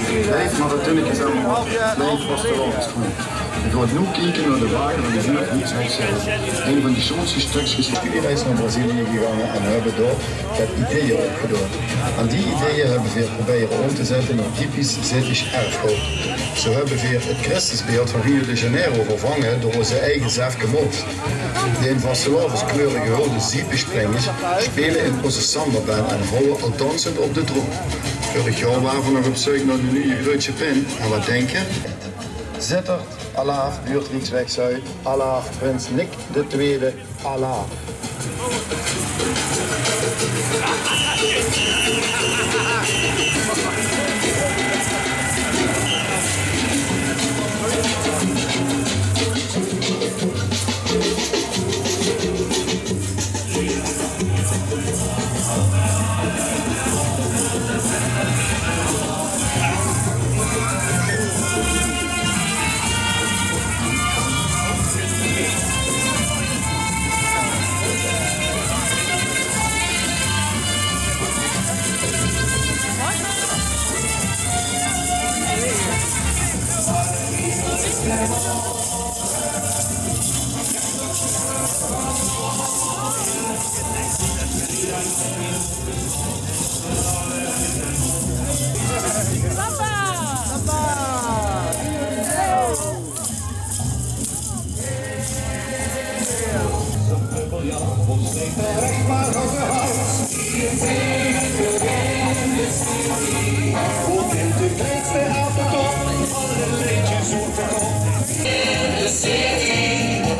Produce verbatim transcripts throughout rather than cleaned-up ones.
Blief mer dat tunneke, blief vastelaovend. Veer gaon noe kieke nao de wage van de buurt Rieks Wegzuid. Ein van de sjoonste stökskes. Veer zeen nao Brazilië gegange en höbbe dao get ideeë opgedoon. En die ideeë höbbe veer probere óm te zètte in typisch Zittesj erfgood. Zoe höbbe veer 't Christusbeeld van Rio de Janeiro vervange door ózze eige Zefke Mot. De in vastelaoveskleure gehulde Ziepespringers speule in ózze sambaband en houwe al dansend op de droep. Veurig jaor wore veer nog op zeuk nao de nuje Greutse Pin. En wat dinke? Zitterd, alaaf, buurt Rieks Wegzuid, alaaf, prins Nick de Twiede, alaaf.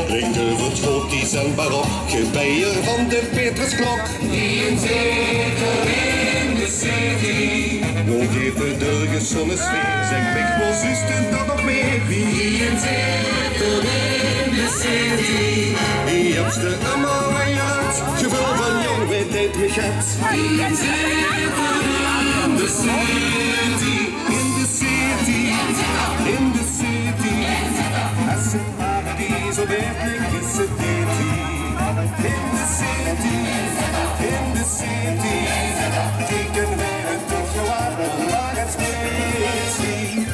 Klinkt euver 't gotisch en barok gebeier van de Petrusklok. Wie ein zetel in de city. Noe effe de gezónne sfeer, zèk mich, wo zuus te dat nog mieë? Wie ein zetel in de city. Wie höbs te ummer weer 't geveul van jóng, wie deit mich 't? Wie ein zetel in de city. In de city, in de city. Es 't paradies op aerd lik, is 't dit hie. In de city, in de city. Kieke veer toch waal, wo laag 't speelt hie.